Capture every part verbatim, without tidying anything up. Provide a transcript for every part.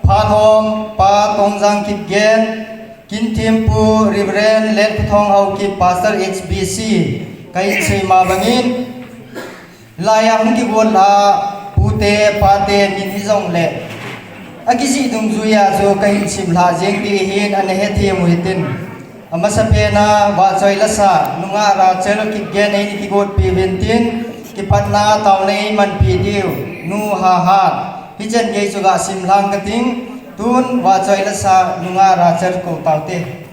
Phat hom, Pa Tongjang Kipgen, Kinthempu Reverend Lethuthong Haokip, Pastor H B C, kahin seima bangin, laiya hung kigon lha pute, pate min hijongle, akijih dungjuiya chu kahin simlha jeng ding ahin, ana hethem u hitin. Amasapen a, vahchoi lasa, nungah Rachel Kipgen eini kigonpi uvin tin, kipatna taona eimanpi diu, Nu Hahat. Hichan gei chu gasim lhang kating, tun vahchoi lasa, nungah Rachel kou taute.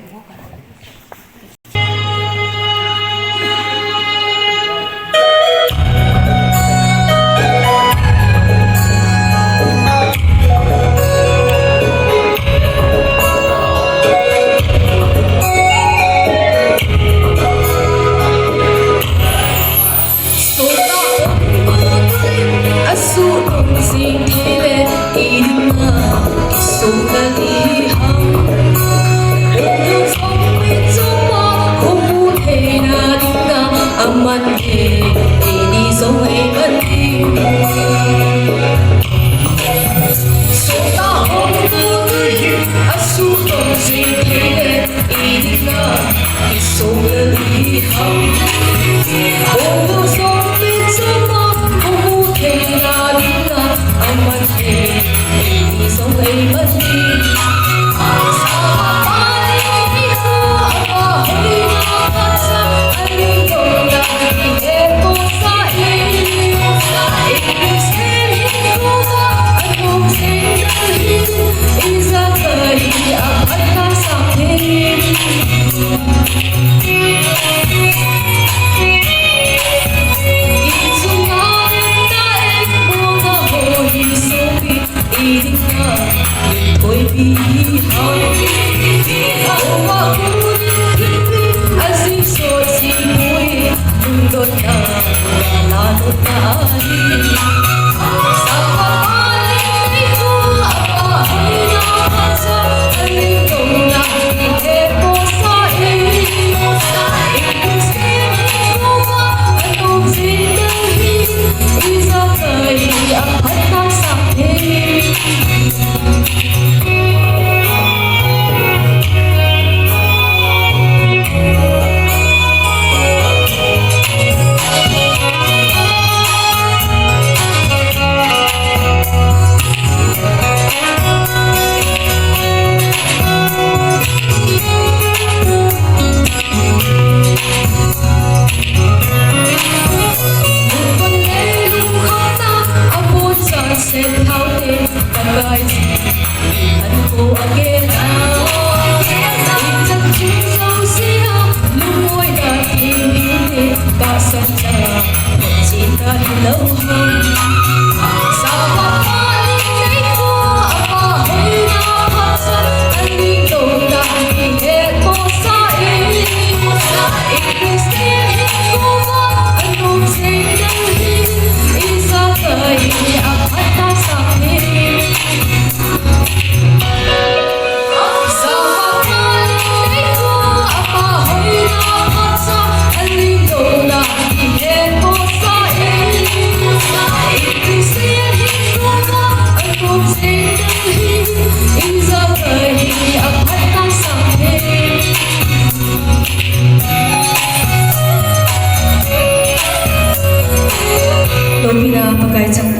Lopina Pakai chang.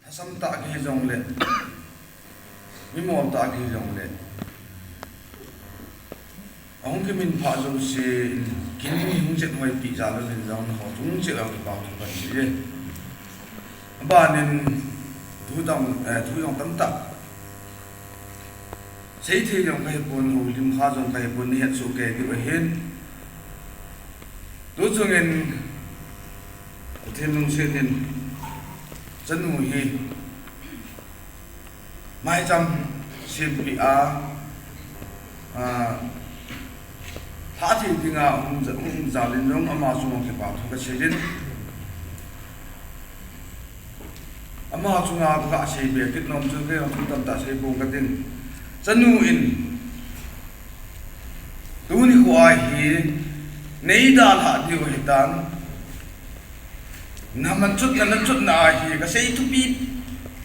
Lhasam tah kihi jongle, mimol tah kihi jongle, ahung kiminphah jouse in, kin hung chet hoipi jal in jong, ho chung chet a kipathu kahin sei e. Abanin thu tam, eh, thu jong tamtah seithei jong kahipon, houlim kha jong kahipon, nahet soh kei diu ahin. Tuchungin Pathen lungset in chanu hi maicham sempeh a, a, lhah thei dinga um ja-, um jal in jong ama chunga kipathu kasei in. Ama chunga kaga seibe kit nom chu kei jong thu tamtah seipong kating. Chanu in tuni khoa hi neidalhah diu ahitan. Na manchutna, na chutna ahi, ka sei thupi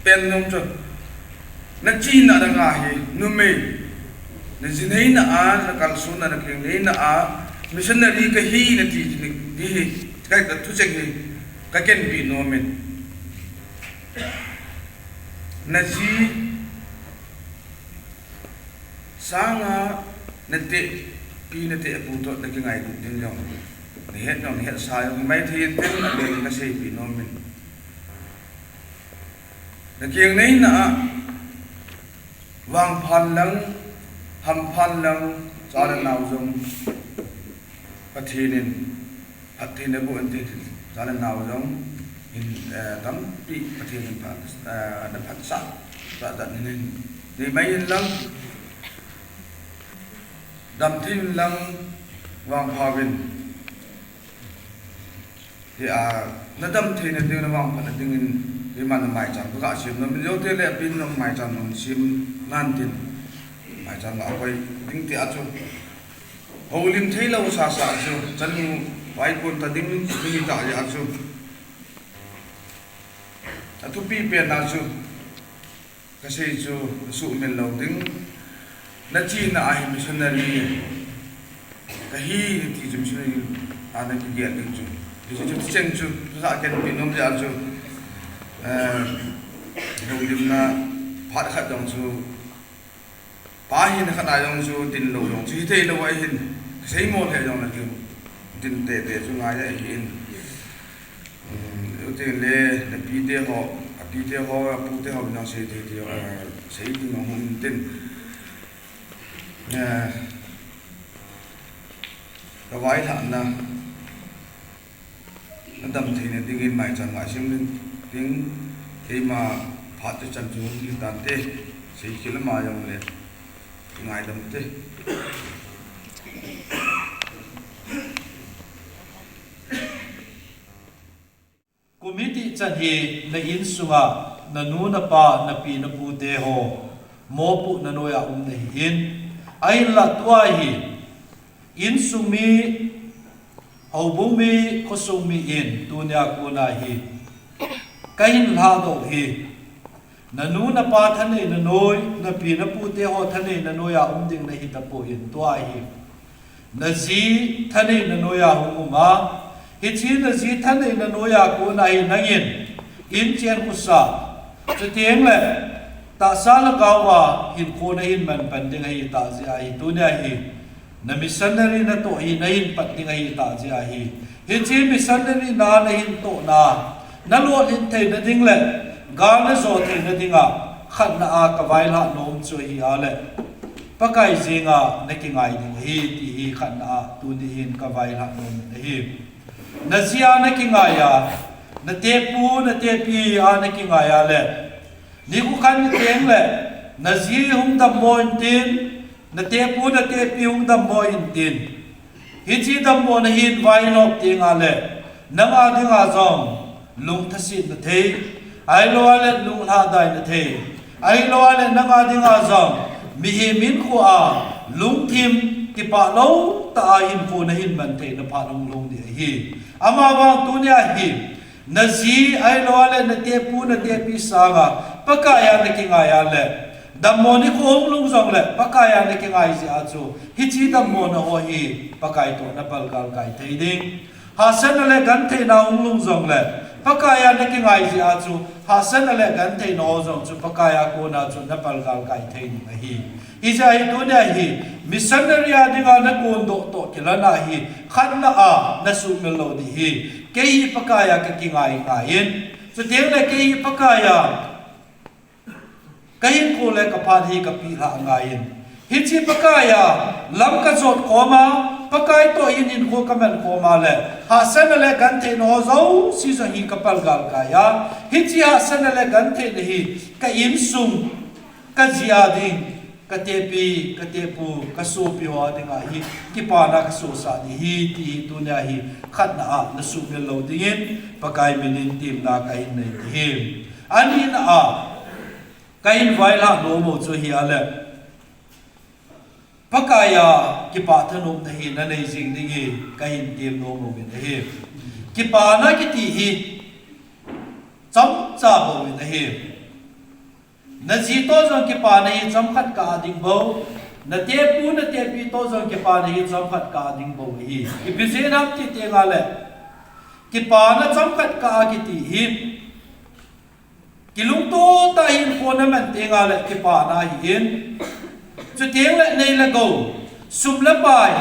pen nom chu. Na chihna na nga hi, numei. Na jinheina a, na kalsonna, na kengneina a, missionary ka hi, na ti, ti, ti hi, ka, ka thucheng hi, ka kenpi nom in. Na ji, Sanga na te, pi na te pu toh na kingai ding jong. Na het jong, na het sa jong, mai thei in tin, a len ka seipi nom in. Na kengneina a, vangphat lang, hamphat lang, cha le nao jong, Pathen in, Pathen in bu an te tin, cha le nao jong, in, eh, tampi Pathen in phat, eh, na phatsah, cha cha nin, ni mai in lang, dam thei in lang, vangpha vin. Hi a, na dam theina ding, na vangphatna ding in, hi man maicham, ka ga sim nom, min jo te le pin nom maicham nom sim nan tin, maicham ga koi ding ti a chu. Houlim thei lou sasa chu, chanu vaikon ta ding, ding ta a chu. A thupi pen a chu, ka sei chu, ka suhmil lou ding. Na chihna a hi missionary, ka hi ti chu missionary, a na kigel ding chu. Ti chu, chu cheng chu, chu sa kenpi nom dia chu. Eh, houlimna, phat khat jong chu, Pa hin khat a jong chu tin lou jong chu hi thei lou a hin, ka sei mo thei jong na chu tin tete chu ngai a hin. Um, u tin le na pi te ho, a pi te ho, a pu te ho jong sei thei thei, eh, sei ding jong hung tin. Eh, ka vailhahna. Na dam theina dingin maicham ngai sim ding, keima phat chu chan chu hung ding tante, sei khel ama jong le, ngaidam te. Committee chan hi na insunga, na nu, na pa, na pi, na pu te ho, mopohna noiya um na hi in, ahinla tua hi, Insung mi, houbung mi, khosung mi in, tunia kona hi, kahin lhadoh hi, na nu, na pa thaneina noi, na pi, na pu te ho thaneina noiya um ding nahi tapon, tua hi, na ji thaneina noiya hung um a, hiche na ji thaneina noiya kona hi nangin, inchen khosa, chuteng le, tahsa lhagaova hinkho nahin manpan ding ahi tah jeh ahi, tunia hi, Na missionary natoh hi nahin pat ding ahi tah jeh ahi. Hiche missionary na nahin tohna, na lolhin theina ding le, gal najo theina dinga, khatna a kavailhah nom chu ahi a le, Pakai jenga nakingai ding ahi, ti hi khatna a, tuni hin kavailhah nom ahi. Na ji a nakingai a, na tepu, na tepi a nakingai a le, nikho khat niteng le, na ji hung dammo intin, Na tepu, na tepi hung dammo intin. Hiche dammo nahin vainop tenga le, nanga dinga jong, lungthasetna thei. Ahilouleh lunglhadaina thei. Ahilouleh nanga dinga jong, mihem hinkhoa, lungthim, kipah lou tah a hinkho nahin man theina phat hung lhung ding ahi. Amavang tunia hi, Na ji, ahilouleh na tepu, na tepi sanga, Pakai a nakingai a le, dammo nikho hung lhung jongle, Pakai a nakingai jeh a chu, hiche dammo na ho hi, Pakai toh napalgalkai thei ding. Hahsatna le gentheina hung lhung jongle, Pakai a nakingai jeh a chu, hahsatna le gentheina ho jong chu, Pakai a kona chu napalgalkai thei ding ahi. Hijeh a hi tunia hi, missionary a dinga nakondoh toh kilhon a hi, khatna a nasuhmil lou ding ahi. Kei hi Pakai a kakingai ngai in. Chuteng le kei hi Pakai a kahinkho le kaphat hi kapilhah ngai in. Hiche Pakai a lam kajot khom a, Pakai toh hin hinkho kaman khom a le, hahsatna le gentheina ho jouse jong hi kapalgalkai a. Hiche hahsatna le gentheina hi ka insung, ka ji a ding, ka tepi, ka tepu, ka sopi ho a dinga hi, kipana kasosah ding ahi, ti hi tunia hi, khatna a nasuhmil lou dingin, Pakai minin temna kahin nei ahi. Anina a, kahin vailhah nom u chu ahi a le, Pakai a kipah thanopna hi nanei jing ding hi, kahin tem nom uvin ahi. Kipana kiti hi, Ahi. Na ji toh jong kipana hi chomkhat kah a ding bou. Na tepu, na tepi toh jong kipana hi chomkhat kah a ding bou ahi. Ipi jeh ham ti teng le, kipana chomkhat kah a kiti hi, kilungto tah a hinkho na man teng le kipana ahin. Chuteng le nei le gou, sum le pai,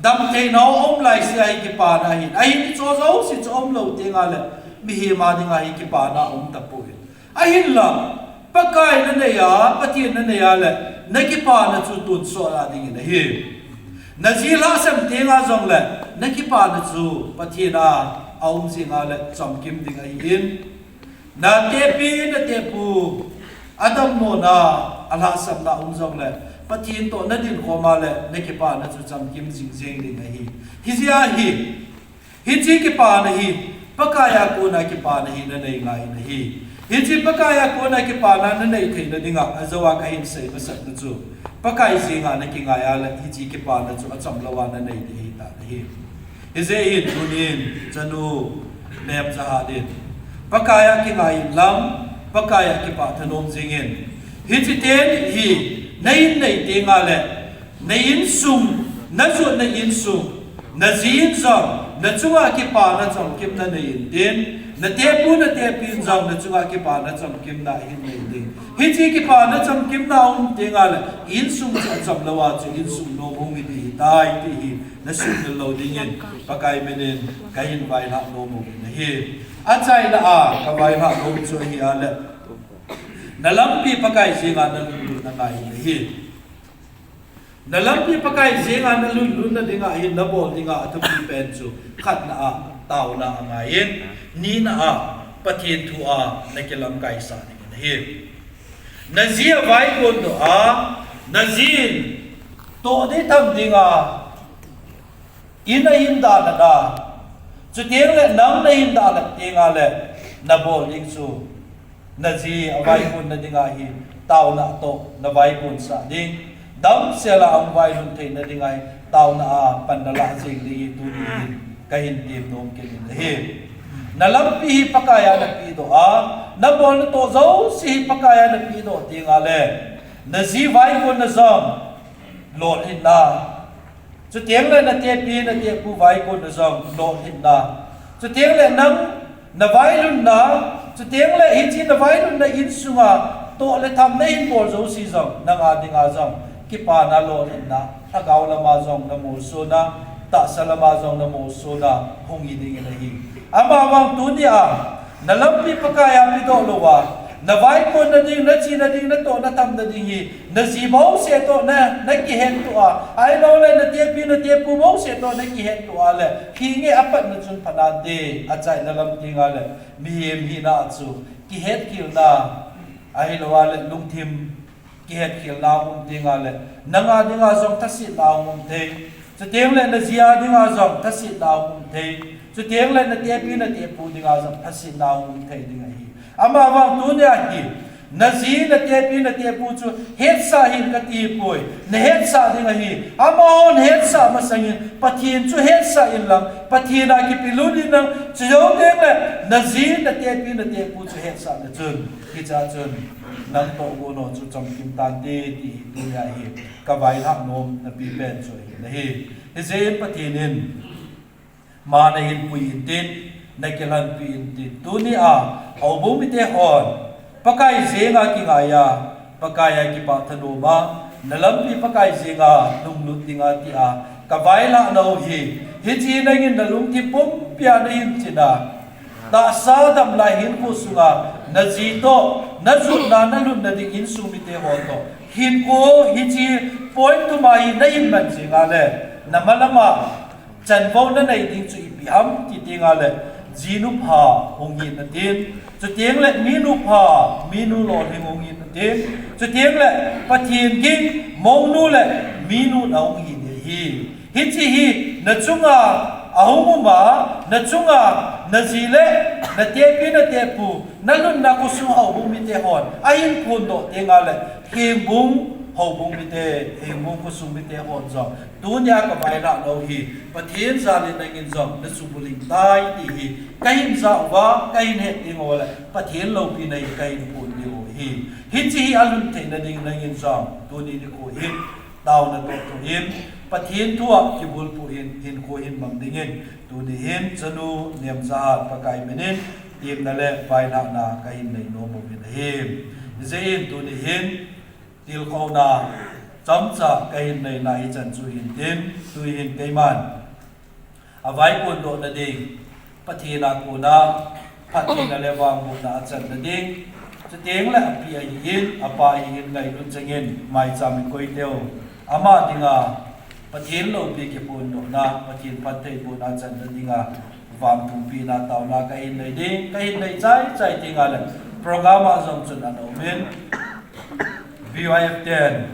damtheina aum laisea hi kipana ahin. Ahin hiche jouse chu aum lou teng le, mihem a dinga hi kipana aum tapoi. Ahinla, Pakai na nei a, Pathen na nei a le, na kipana chu tonsot a dingin ahi. Na ji lhasam teng jong le, na kipana chu Pathen a aum jing a le, chomkim ding ahin. Na tepi, na tepu, adammo na, alhahsamna um jong le, Pathen toh na dinkhom a le, na kipana chu chomkim jing jeng ding ahi. Hijeh a hi, hiche kipana hi, Pakai a kona kipana hi na nei ngai in ahi. Hiche Pakai a kona kipana na nei theina dinga, ajou a kahin sei masat na chu, Pakai jenga na kingai a le, hiche kipana chu achom lou a na nei ding ahi tan ahi. Hijeh hin tunin, chanu, nem jaha din, Pakai a kingai in lang, Pakai a kipah thanom jingin. Hiche teni hi, na in nei teng le, na insung, na jot na insung, na jin jong, na chunga kipana chomkim na nei intin, na tepu, na tepin jong, na chunga kipana chomkim na hin nei ding. Hiche kipana chomkim na um teng le, insung chu achom lou a chu, insung nom hung hi ding ahitai ti hi, na sumil lou dingin, Pakai minin, kahin vailhah nom uvin ahi. Achaina a, kavailhah nom chu ahi a le, na lampi Pakai jenga na lunglut na ngai in ahi. Na lampi Pakai jenga na lunglut na dinga hin na bol dinga athupi pen chu khatna a taona angaiyin, nina a Pathen thu a na kilamkai sah dingin ahi. Na ji a vaikon doh a, na jin toh ding tham dinga, in ahin dalha a, chuteng le nang na hin dalha teng le, na bol ding chu, na ji a vaikon na dinga hi, taona toh na vaikon sah ding, damsel a hung vailhun theina dinga hi, taona a pan na lah jing ding hi tuni hin kahin tem nom kit in ahi. Na lampi hi Pakai a na pedoh a, na bol na toh jouse hi Pakai a na pedoh teng le, na ji vaikon na jong lolhinna, chuteng le na tepi, na tepu vaikon na jong lolhinna, chuteng le nang na vailhunna, chuteng le hiche na vailhunna insunga toh le tham na hin bol jouse jong, nang a dinga jong kipana lolhinna, lhagao lama jong na molsona, tahsa lama jong na molsona hung hi dingin ahi. Amavang tuni a, na lampi Pakai a pedoh lou a, na vaikon na ding, na chena ding, na toh na tham na ding hi, na ji bouseh toh na, na kihettoh a, ahilou le na tepi, na tepu bouseh toh na kihettoh a le, hinge apat na chun phanante, achaina lam teng le, mihem hina a chu, kihetkhelna, ahilou le lungthim kihetkhelna um teng le, nang a dinga jong thasetna um thei. Chuteng le na ji a dinga jong thasetna um thei. Chuteng le na tepi, na tepu dinga jong thasetna um thei ding ahi. Amavang tuni a hi, na ji, na tepi, na tepu chu hetsah hih in kati poi. Na hetsah ding ahi. Amahon hetsah masangin, Pathen chu hetsah in lang, Pathen a kipelut in lang, chujou teng le, na ji, na tepi, na tepu chu hetsah na chun. Hichea chun, nang toh gon ho chu chomkim tante ti hi tuni a hi, kavailhah nom na pi pen chu ahi nahi. Hijeh in Pathen in, man ahin pui intin, na kilhanpi intin. Tuni a, houbung mite hon, Pakai jenga kingai a, Pakai a kipah thanom a, na lampi Pakai jenga lunglut ding ati a, kavailhah nau hi, hiche nangin na lungthim pumpi a na hin chin a, tahsa damlai hinkho sunga, na ji toh, na jotna, na lhunna ding insung mite ho toh. Hinkho hiche point thum a hi na hin man jing a le, na malama, chanvou na nei ding chu ipi ham ti teng le, jinu pha hung hih natin. Chuteng le minu pha, minu lolhing hung hih natin. Chuteng le Pathen ging, mounu le minu na hung hi ding ahi. Hiche hi, na chunga ahung um a, na chunga, na ji le, na tepi na tepu, na lhunna khosung houbung mite hon, ahin phondoh teng le, themgong, Houbung mite, Hengbung khosung mite hon jong, tunia kavailhah nau hi, Pathen jal in nangin jong, nachubuling tai ti hi, kahin jauva, kahin het ding uva le, Pathen loupina hi kahin phon diu ahi. Hiche hi alhun theina ding nangin jong, tuni nikho hin, taona toh toh in, Pathen thu a kibulphu in, hinkho hin mang dingin, tuni hin, chanu, Nemjahat, Pakai minin, temna le vailhahna kahin nei nom uvin ahi. Hijeh in, tuni hin, tilkhouna chomcha kahin neina hichan chu hintin, tuhin keiman avaipondohna ding, Pathen a kona phattheina le vangbohna achanna ding, chuteng le api ahin, apa ahin ngailut chengin, maicham in koiteu, ama dinga Pathen loupi kiphondohna, Pathen phattheibohna channa dinga, vangtungpina taona kahin nei ding, kahin nei chaichai ding a le, program a jong chun ana um in, V Y F ten,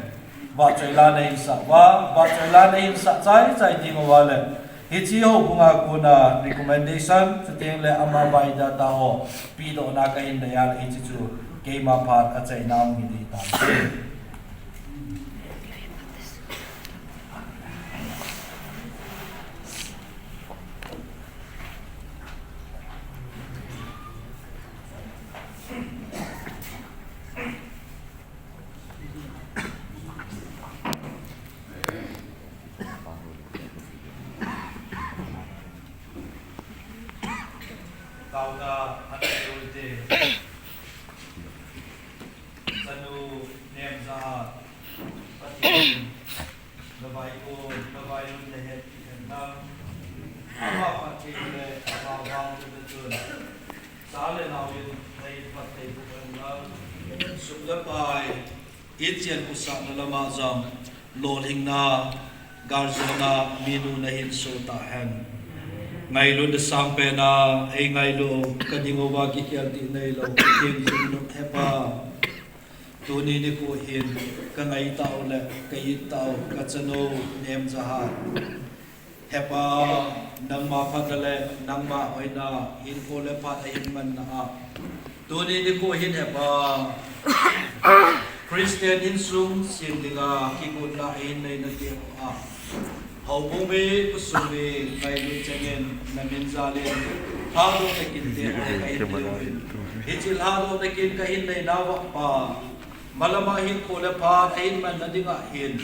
vahchoi la nahin sah uva, vahchoi la nahin sah chaichai ding uva le, hiche houbung a kona recommendation, chuteng le ama biodata ho, pedohna kahin nei a le, hiche chu keima phat achaina um hi ding tan. Taona ana nei ute. Chanu Nemjahat, Pathen in navaipon, navailut nahet hen lang, ama phatthei le ama vangbohna chun, cha le nao in nahin phattheiboh hen lang, sum le pai, inchen khosahna lama jong, lolhinna, galjona, minu nahin soh tahen. Ngailutna sangpen a eingailu, kading uva kikhel ding neilou, Pathen chungnung Hepa. Tuni nikho hin kangaitau le ka-ittau kachanu Nemjahat, Hepa, nangma phatna le nangma hoina hinkho le phat ahin manna a, tuni nikho hin Hepa, Christian insung sem dinga kigotna ahin neina teng uva, houbung mi, khosung mi ngailut chengin namin jal in lhadohna kinte ho kahin nei uvin, hiche lhadohna kin kahin neina uva Pa, malama hinkho le phat ahin manna dinga hin,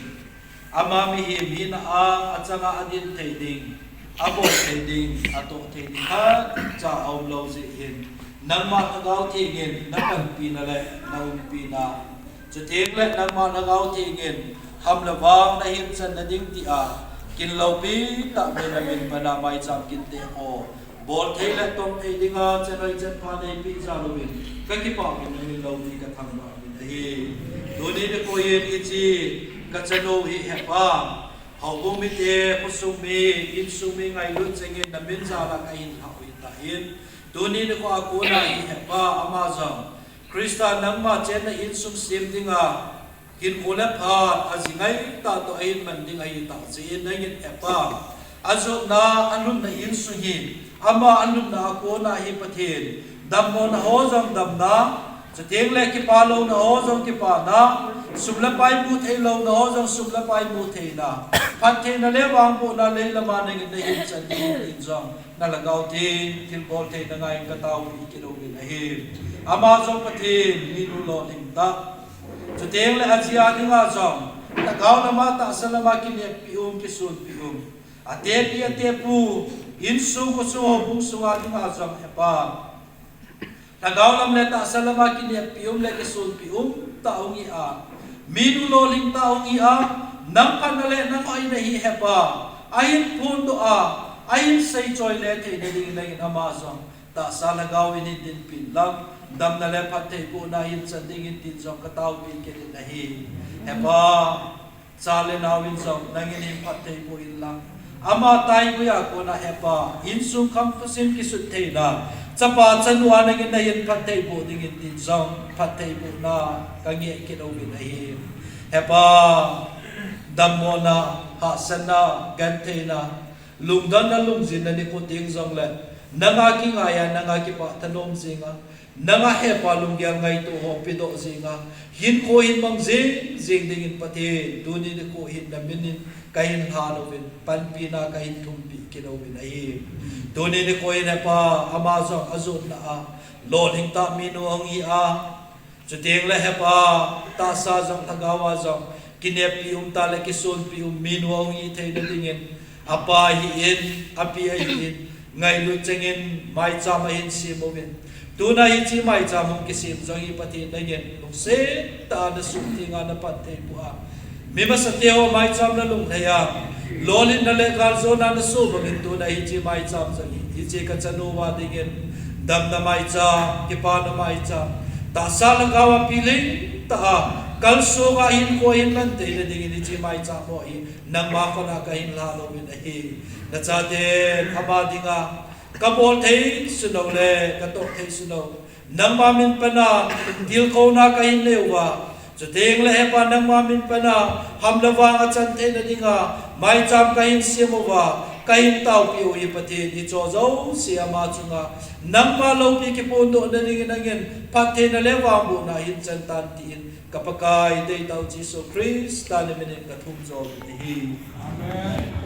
ama mihem hina a achanga adin thei ding, abol thei ding, atoh thei ding khatcha aumlou jeh hin, nangma Lhagao Theng in napanpina le naumpina, chuteng le nangma Lhagao Theng in ham le vang nahin channa ding tia, kin loupi tah in namin pan a maicham kinte ho, bolthei le tongthei dinga chenoi chenpha neipeh jal uvin, kakipah uvin, namin loupi kathangvah uvin ahi. Tuni nikho hin hiche kachanu hi Hepa, houbung mite, khosung mi, insung mi ngailut chengin namin jal a kahin lhah u ahitan, tuni nikho a kona hi Hepa, ama jong Christa nangma chenna insung sem dinga, hinkho le phat ajingai tah toh ahin man ding ahitah jeh in nangin Hepa, ajotna, alhunna insung hi, ama alhunna a kona hi Pathen, dammona ho jong damna, chuteng le kipah louna ho jong kipahna, sum le pai mu thei louna ho jong sum le pai mu theina, phattheina le vangbohna leilama nangin nahin chan ding tin jong, na Lhagao Theng, thilbol theina ngai in kataopi kit uvin ahi. Ama jong Pathen, minu lolhing tah. Chuteng le ajia dinga jong, lhagao lama tahsa lama kineppi um, kisunpi um. Atepi atepu, insung khosung houbung sunga dinga jong Hepa, lhagao lam le tahsa lama kineppi um le kisunpi um tah hung hi a, minu lolhing tah hung hi a, nang phatna le nang hoina hi Hepa, ahin phondoh a, ahin seichoi le theina dingin nangin ama jong tahsa lhagao in hin dinpin lang, damna le phattheibohna hin chan dingin tin jong kataopi kit in ahi. Hepa, cha le nao in jong nangin hin phattheiboh in lang, ama taigui a kona Hepa, insung kham thusim kisut theina, chapa chanu a nangin nahin phattheiboh dingin tin jong phattheibohna kangeh kit uvin ahi. Hepa, dammona, hahsatna, gentheina, lungdonna, lungjinna nikho teng jongle, nanga kingai a, nanga kipah thanom jing a, Nanga hepa lunggel ngaito ho pedoh jinga, hinkho hin mang jing jing dingin Pathen, tuni nikho hin namin in kahin lhan uvin, panpina kahin thumpi kit uvin ahi. Tuni nikho hin hepa ama jong ajotna a lolhing tah minu ahung hi a, chuteng le hepa tahsa jong lhagao a jong kineppi um tah le kisonpi um minu ahung hi theina dingin, apa ahin, api ahin, ngailut chengin maicham ahin sem uvin. Tuna hiche maicham hung kisem jong hi Pathen nangin lungset tah a nasuh tenga napan thei poi. Mi masate ho maicham nalung lhai a, lolhinna le galjona nasoh bangin tuna hiche maicham jong hi, hiche kachanu va dingin damna maicham, kipana maicham, tahsa lhagao a pilhing tah a kalsonga hinkho hin man theina dingin hiche maicham ho hi nangma khut a kahin lhan uvin ahi. Nachaten ama dinga kabol thei sunau le katoh thei sunau, nangma min pana tilkhouna kahin nei uva, chuteng le hepa nangma min pana ham le vang achan theina dinga maicham kahin sem uva, kahin taopi u hi Pathen, hiche jouse ama chunga nangma loupi kiphondohna dingin nangin phattheina le vangbohna hin chan tan tin, ka Pakai deitah u Jesu Christa namin in kathum jom u ahi. Amen.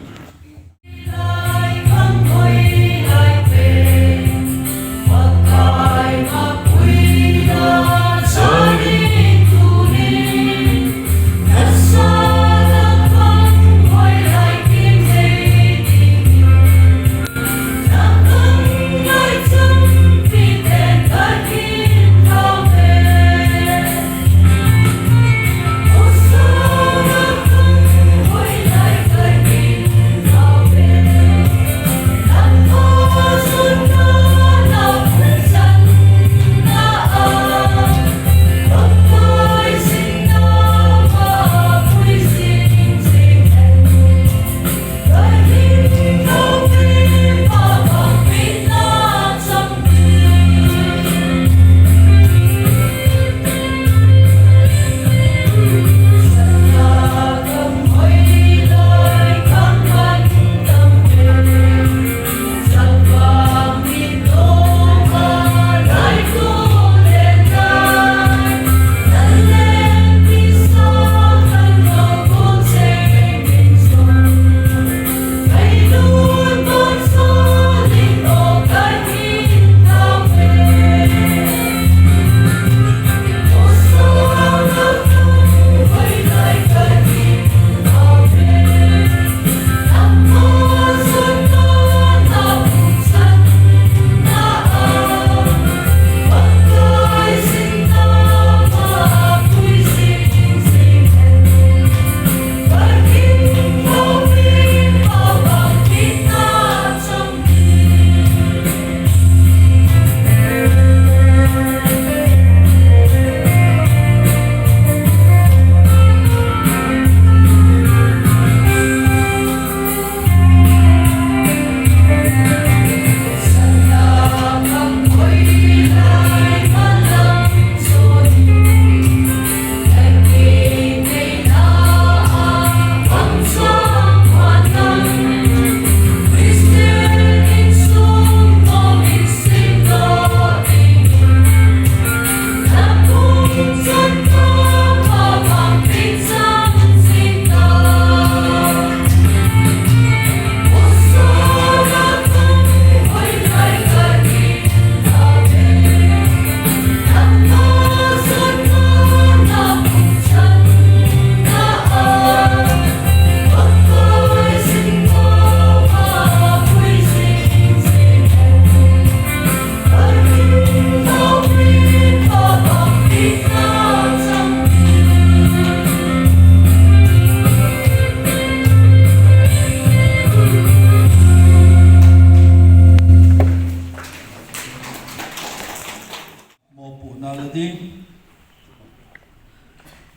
Mopohna la ding.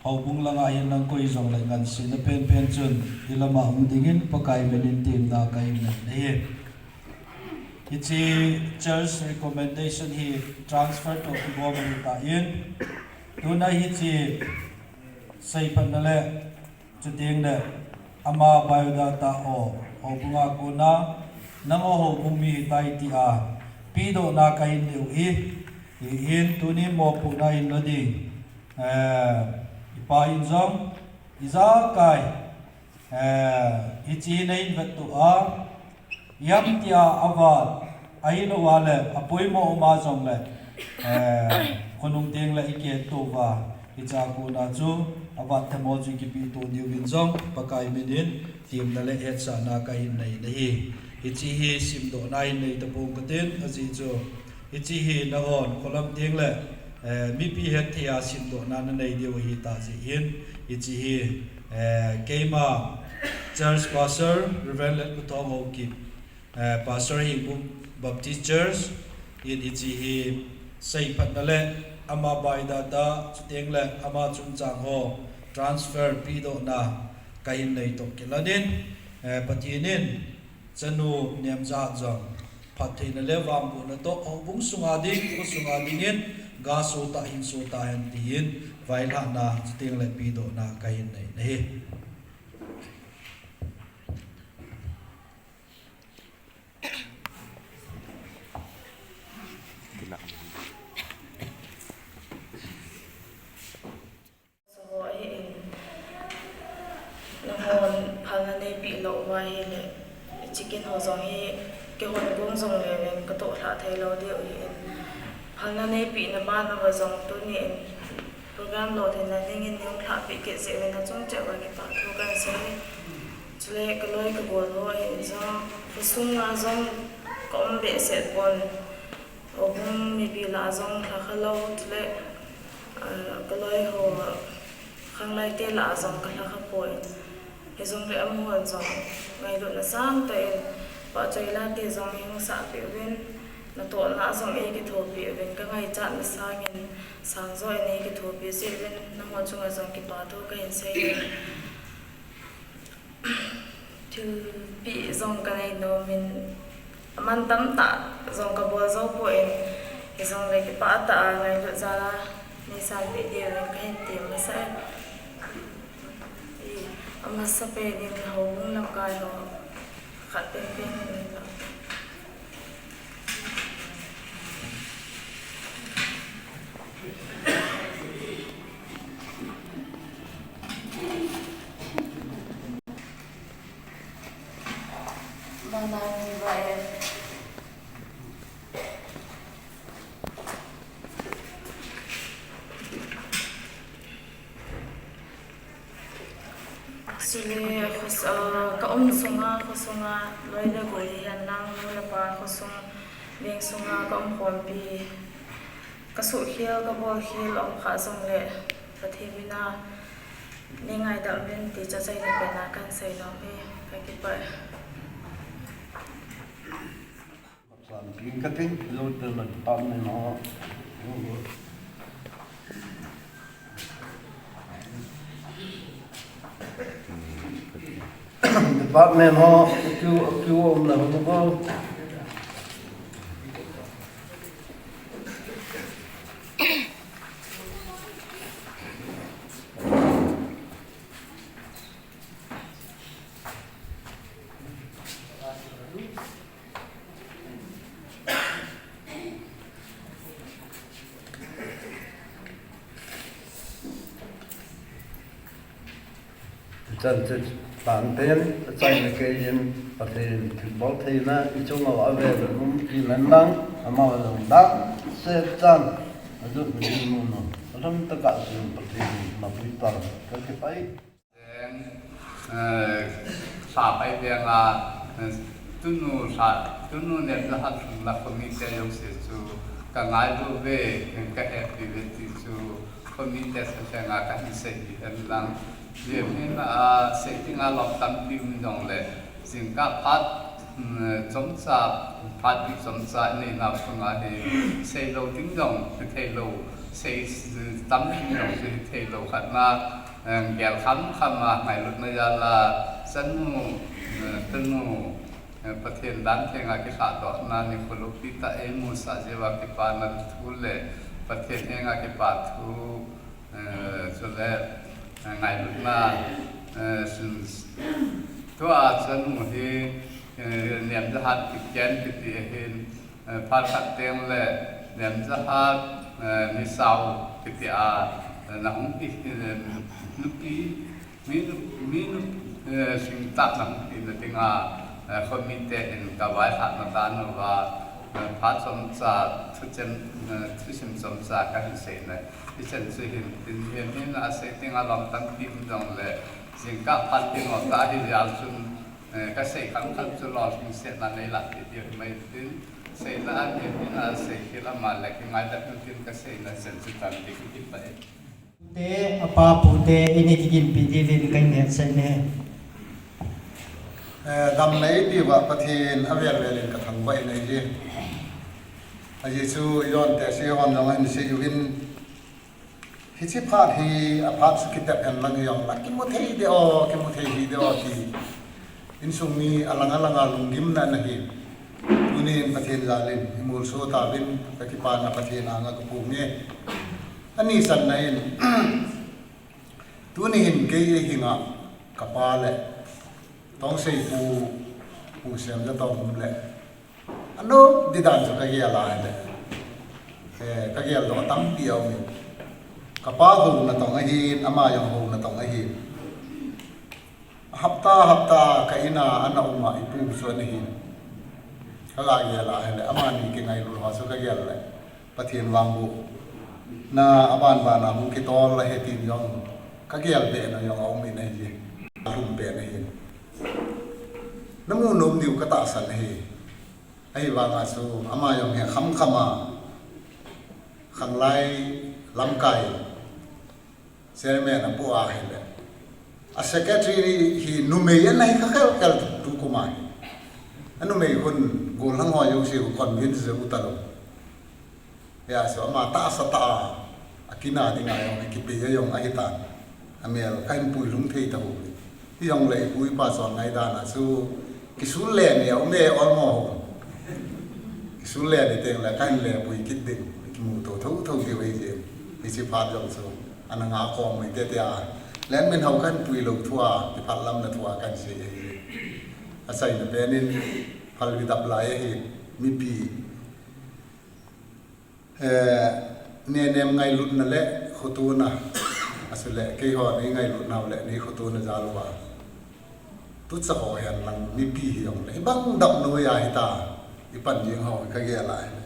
Houbung langa hin nang koi jongle ngansena penpen chun, ilama hung dingin Pakai minin temna kahin nei ahi. Hiche church recommendation hi transfer toh kigom ahitan, tuna hiche seiphatna le, chuteng le ama biodata ho, houbunga kona nangho houbung mi hitai tia pedohna kahin nei u hi. Hihin tuni mopohna in lo ding, eh, i pa in jong, ijakai, eh, hiche hi nahin vettoh a, ipi ham tia avat, ahilouva le, apoimo uma jongle, eh, khonung tengle i kitoh uva, hiche a kona chu, avat themmo chu i kipehto diuvin jong, Pakai minin, temna le hetsahna kahin nei nahi. Hiche hi simdohna hin nei tapong katin, ajeh chu, hiche hi nahon, kholam tengle, eh, mipi hetthei a simdohna nanei diu ahitah jeh hin, hiche hi, eh, keima Church Pastor, Reverend Letkuthong Haokip, eh, Pastor Hengbung Baptist Church, in hiche hi seiphatna le ama biodata, chutengle ama chungchang ho, transfer pedohna, kahin nei toh kilhonin, eh, Pathen in, Chanu Nemjahat jong, phattheina le vangbohna toh, houbung sunga ding, kho sunga dingin, gaso tah, hingso tah hen tin, vailhahna, chutengle pedohna, kahin nei nahi. Soho ahin, nahon phalna neipeh lou uva ahile, hiche kin ho jong hi, kihon gong jongle veng katoh lhah thei lou diu ahin. Phalna neipeh na bana uva jong tunin, program lolhinna dingin nahung lhahpeh kit jeh uvin nachung cheh uva kipa thu kahin sei. Chule kaloi kagol ho ahin jong, khosunga jong ka um behseh pon. Houbung mipi lah a jong lhakha lou, chule, ah, kaloi ho, khanglaite lah a jong kalhakha poi. Hijongle amahon jong ngailutna sangtah in, pahchoi late jong hung sahpeh uvin, natohna a jong eikithopi uvin, kangaichatna sangin, sangjo in eikithopi jeh uvin, nangho chunga jong kipa thu kahin sei. Thilpeh jong kanei nomin, aman tamtah jong kabol jou poi, hijongle kipah tah a ngailut jal a neisanpeh diuvin kahin tem masat e. Amasapen in houbung lamkai ho khat penpen in Chule, khos-, ah, ka um sunga, khosunga, loi le gol hihen lang, nu le pa, khosung, veng sunga, ka umkhompi, ka suhkhel, ka bolkhel, um kha jongle, Pathen mina, nei ngaidam uvin ti chu achaina pena kahin sei nom e, ka kipah e. San ping katin, lo te la department ho. Department ho, kiu, kiu um la ho ko. Chan chu pan pen, achaina keiyin, Pathen thilbol theina, i chunga avel um, i lang lang, ama jong dam, se chan, ajot mi mu no, alam taka sun Pathen, mapui tal, ka kipah e. Teng, eh, Sapai veng a, eh, tunu sa, tunu Nemjahat lhunna committee jouse chu ka ngailu ve, ka happy ve ti chu committee sa veng a kahin sei hi hen lang. Jia hin a sei ding a lom tampi um jongle, jingkah phat, um, chomcha, phat ding chomcha nei nau sunga hi sei lou ding jong hithei lou, sei tam ding jong chu hithei lou khat na, eh, gel kham kham a ngailutna jal a, chanu, eh, tunu, eh, Pathen dan thenga kilhahdohna nikho loupi tah eimusah jeh uva kipana thu le Pathen henga kipa thu, eh, chule, eh, ngailutna, eh, sun, tua chanu hi, eh, Nemjahat kiken kiti ahin, eh, phat khat teng le, Nemjahat, eh, Misao kiti a, eh, na hung pi, eh, nupi, mi nu-, mi nu-, eh, singtah na hung pi na dinga, eh, khomite in ka vaihahna dan uva, eh, phat chomcha, thuchem, eh, thusim chomcha ka hin seina. Hichan chu hin, tin hin, hin a sei dinga lom tampi um jongle, jingkah phat ding o ta hi jal chun, eh, ka sei kham kham chu lolhing setna nei lah ti diu mai tin, seina a hin, hin a sei khel ama le kingaidam hin tin ka seina chan chu tan ti ki pa e. Te, apa pute, ini kigimpi diuvin ka ngen sei ne. Eh, damna eipe uva Pathen avel vel in ka thangvah in ahi. Ajeh chu John te si hon jong ahin sei uvin, hiche phat hi, aphat chu kitep hen lang hi jong la, kimu thei de o, kimu thei hi de o ti. Insung mi alang alang a lunggimna ana hi. Tunin Pathen jal in i molso tauvin, ka kipana Pathen anga ka phung e. Ani channa in, tuni hin kei eihinga ka pa le Tongsei pu, Pu Semjatong um le, anop di dan chu ka gel a hile, eh, ka geldoh tampi aum in. Ka pa houna tong ahin, ama jong houna tong ahin. Hapta, hapta ka in a ana um a, i pu chu ana hin. Ka ga gel a hile, amani kingailut ho chu ka gel le, Pathen vangbohna aban ban a hung kitol ahi tin jong ka gel be na jong aum in ahi. Alhum be na hin. Na mu nom diu ka tahsan ahi. Ahivanga chu ama jong hi kham kham a, khanglai lamkai chairman apo ahile, a secretary hi numei ana hi kha khel khel tukum a hi. A numei khun gollhang ho jouse u convince jou talou. Hijeh a chu ama tahsa tah a, a kin a dinga jong, kipe a jong ahitan. Amel kahin puilhung thei tauvin. Hijongle i pu i pa chon ngaidan a chu kisul le ni a um e olmo ho. Kisul le ni teng le kahin le pui kit ding, kimuto thotho diu ahi jeh in. Hiche phat jong chu ana nga kom mai tete a. Lenminhao kahin puilou thua, kiphatlamna thua kahin sei ahi. Achaina pen in phalbi dap lai ahi, mipi. Eh, nenem ngailutna le khotona, achule keiho nei ngailutna u le nei khotona jal uva, tucha ho hen lang mipi hijongle, hibang dap noiya hita, i pan jeng ho ka gel a hile,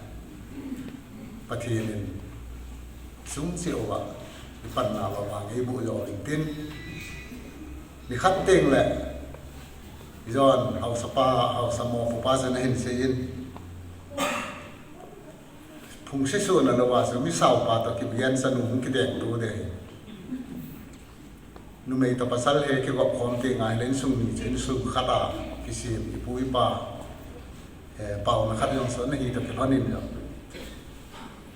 Pathen in sung cheh uva, i panna uva vang eiboh jo uvin tin, nikhat teng le, John, haosapa, haosa mopopa chun ahin sei in, Phungse sona louva chu misaopa toh kigen chanu hung kideng to ding ahi. Numei toh pasal hi kigop khom teng ahile insung ni chu insung khat a kisem, ipu ipa, eh, paona khat jong chu ana hi toh kilhon in jong.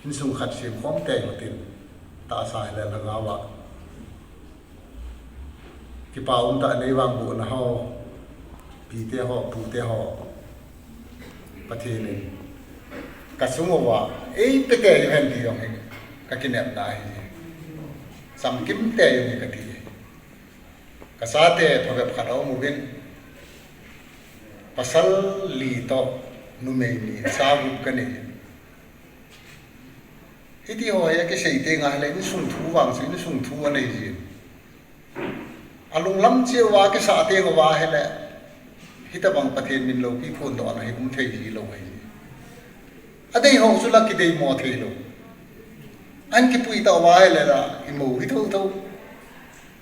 Insung khat sem khom teng utin, tahsa hile lhagao a. Kipa umtah nei vangbohna ho, pite ho, pute ho. Pathen in ka sung uva eipe tei uhen ti jong hi ka kinepna ahi. Chamkim tei u hi kati. Ka chate phabep khat aum uvin. Pasal li toh numei ni, cha gup kanei. Hiti ho hi akisei teng ahile insung thu vang chu insung thu anei jin. Alunglam cheh uva akisah teng uva ahile, hitobang Pathen min loupi phondohna hi um thei hilou ahi. Adei ho chu la kideimo theilou. Ahin kipui tah uva ahile la imo hi thotho.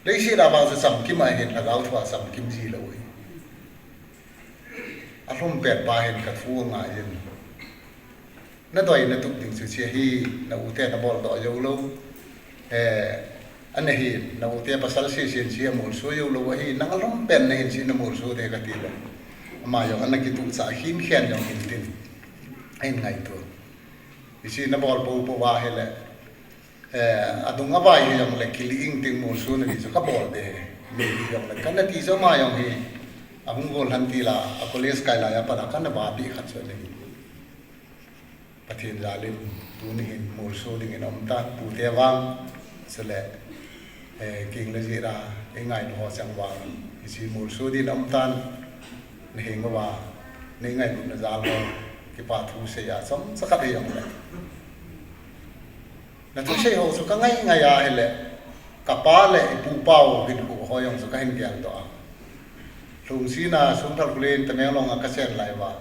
Leiset a vang chu chamkim ahin, lhagao thua chamkim jilou ahi. Alhum petpa hin ka thu angai in. Nadei natup ding chu hiche hi, na ute nabol doh joulou. Eh, ana hi, na ute pasal sesen hiche amolso joulou ahi, nang alhum pen nahin hiche namolso ding kati le. Ama jong ana kituhchah hin khen jong hin tin. Ahin ngaito. Hiche nabol poupou ahile. Eh, adung avai hijongle kilih ing ting molso nadi chu kabol ding ahi. Nei hijongle kana ti chu ama jong hi. Ahung gollhan til a, a college kai laiya pat a kana vahpi khat chu ana hi. Pathen jal in tuni hin molso dingin aumtan, pute vang. Chule, eh, keng le jeh a, eingailu ho chang vang. Hiche molso dingin aumtan, naheng uva, nei ngailutna jal ho, kipa thu seiya, chomcha khat hijongle. Kathusei ho chu kangai ngai a ahile, kapa le ipu pau hinkho ho jong chu kahin geldoh a. Lhungsetna Sumthal Khullen Tamenglong a kachen lai uva,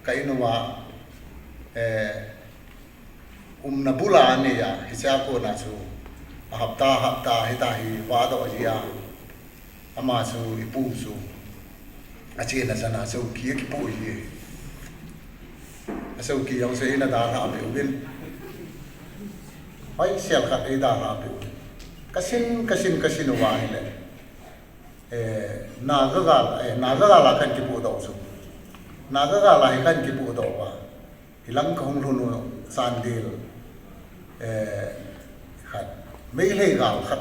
ka in uva, eh, umna bul a anei a, hichea kona chu a hapta hapta hita hi vadoh ji a. Ama chu ipu chu achena chana chouki akipoh ji. A chouki jong chu eina dalhah peh uvin. Hoisel khat eidalhah peh uvin. Kasin, kasin, kasin uva ahile, eh, Naga gal, eh, Naga gal a kahin kipohdoh chu. Naga gal a hi kahin kipohdoh uva. Hilang kahung lhun u Chandel, eh, khat, Meitei gal khat,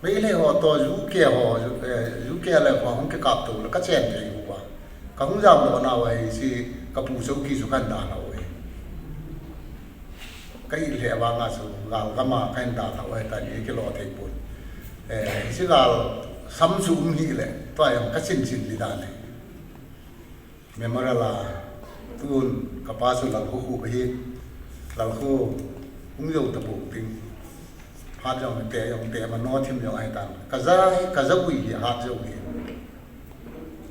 Meitei ho toh U K ho, eh, U K le ho hung kikaptou le kachen thei uva. Kahung jamdoh nauva hiche kapu chouki chu kahin dalhah uve. Ka it lheh vanga chu gal gam a kahin dalhah u ahitan, ikilo thei pon. Eh, hiche gal sam chu um hih le, tua jong kachin chin ding dan ahi. Memorial a, tun kapa chu Lalkho khu ahi, Lalkho hung jou tapou ding. Hat jong te jong te, mano thim jong ahitan. Kaja, kajavui hi hat jou hi.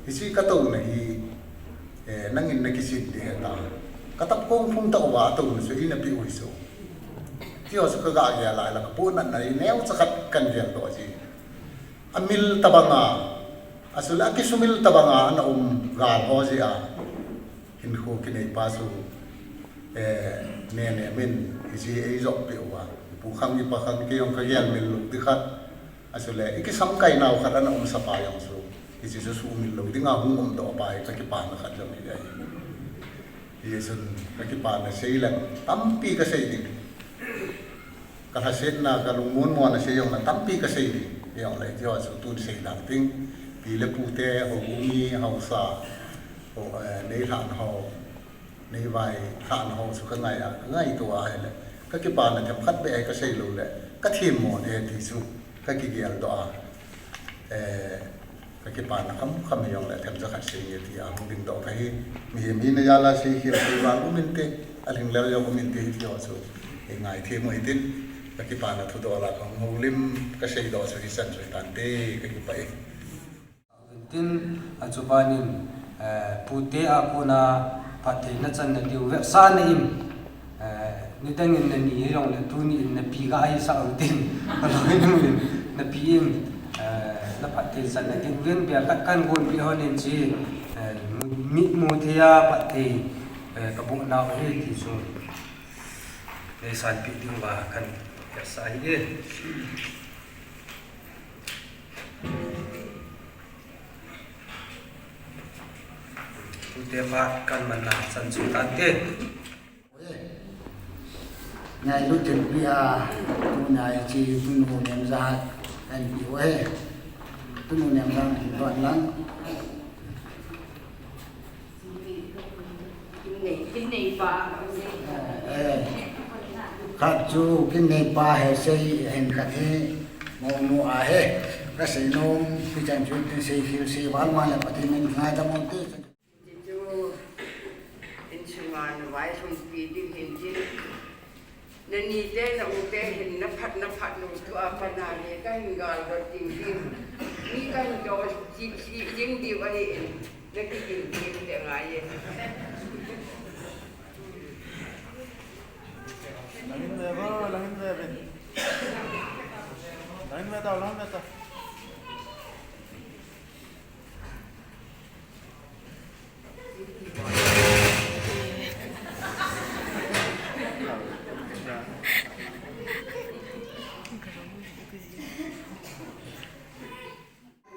Hiche katouna hi, eh, nangin nakichin ding ahitai. Katap kong phung tah uva atouna chu eina peh u hi chu. Tiho chu kaga gel a ahile kapohnatna hi neocha khat kahin geldoh ji. Amil tobanga, achule akisumil tobanga ana um gal ho jeh a, hinkho kineipa chu, eh, nenem in hiche eijopeh uva, ipu khang ipa khang kei jong kagel mil lou ding khat, achule ikisamkai nau khat ana umsapa jong chu hiche chu sumil lou dinga hung umdoh pa hi kakipana khat jong ahi. Hichun kakipana sei leng tampi kasei ding. Kalhasetna, kalungmon monna sei jongle tampi kasei ding. Hijongle tiho chu tun sei lang ding. Pi le pute, houbung mi, haosa, ho, eh, neilhahna ho, neivai lhahna ho chu kangai a, kangaito a ahile, kakipana themkhat beh hi kasei lou le kathemmo ding ahi ti chu kakigeldoh a. Eh, kakipana khamkham hijongle themcha khat seinge tia hung dingdoh kahi. Mihem hina jal a seikhel seival um inte, alhinglel jong um inte, hitiho chu eingaithem u hitin, kakipana thudol a kahung houlim kaseidoh chu hichan chu hitante, kakipah e. Tin, achubanin, eh, pute a kona phattheina channa diu vetsahna in, eh, nidangin nani hijongle tuni in napi gahisah utin, aloi nungin napi in, eh, naphatthei channa diuvin bel khat kahin gonpeh lhonin che, eh, mitmu thei a phatthei, eh, kaboh nau ahi ti chu neisanpeh diuva kahin vetsah ahi e. Pute phat kahin manna chan chu tante. Ngailut thilpeh a, tuna hiche Tunu Nemjat kahin peh u ahi. Tunu Nemjat hin lhun lang. Kin nei, kin neipa. Eh, khat chu kin neipa hi sei hin khat hi, monu ahi. Kasei nom, hichan chu tin seikhel seival ma le Pathen in ngaidam u hite. Chu insunga navailhunpi ding hin tin. Nanite, na-ute hin naphat, naphat nung thua pat nale kahin galdoh ding ding. Mi kahin doh ji, ji, jing diu ahin. Nakigin ding te ngai e. Langin ve ba, langin ve ve. Langin ve tao, langin ve tao.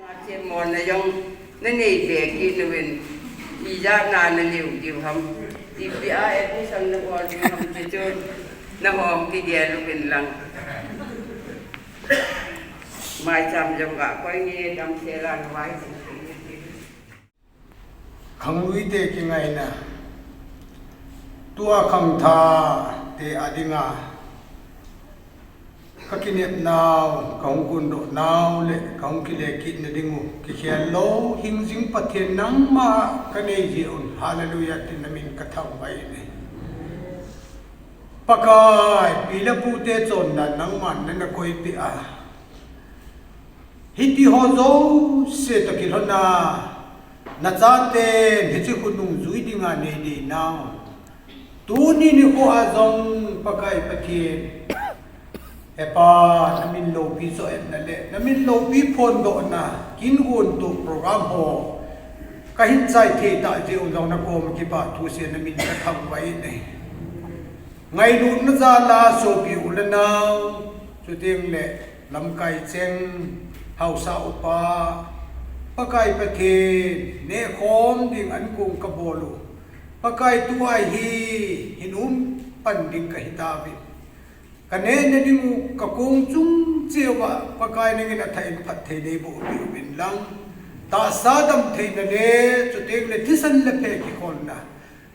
Nachemona jong nanei be kit uvin, ijat na naleu diu ham, ipi a admission nabol diu ham ti chu nahung kigel uvin lang. Maicham jong ga koi nge damsel a navai. Khangluite kingaina. Tua khangthah te a dinga kakinepnau, kahung kondohnau le kahung kile kitna dingu kikhel lou, hingjing Pathen nangma kanei jeh un, hallelujah tin namin kathangvah e. Pakai, pi le pute chonna nangman nana koipeh a, hiti ho jouse toh kilhona, nachaten hiche khonung jui dinga neideina u, tuni nikho a jong Pakai Pathen, Hepa, namin loupi chohna le namin loupi phondohna, kin gontoh program ho kahin chai thei tah jeh u jong nakoma kipathu seh namin kathangvah in ahi. Ngailutna jal a sopi u le nao, chutengle lamkai cheng, haosa upa, Pakai Pathen, nehkhom ding ankong kabol u, Pakai, tua hi hin um pan ding kahitauvin, kanehna dingu kakong chung cheh uva Pakai, nangin athah in phatthei neiboh peh uvin lang, tahsa damtheina le chutengle thisan le phe kikholna,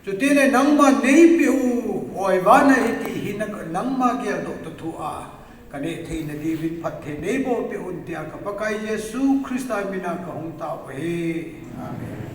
chutengle nangman neipeh u oivana hiti hi nangma geldoh toh thua kaneh theina diuvin phatthei neiboh peh un tia ka Pakai Jesu Christa mina kahung tao ahi. Amen.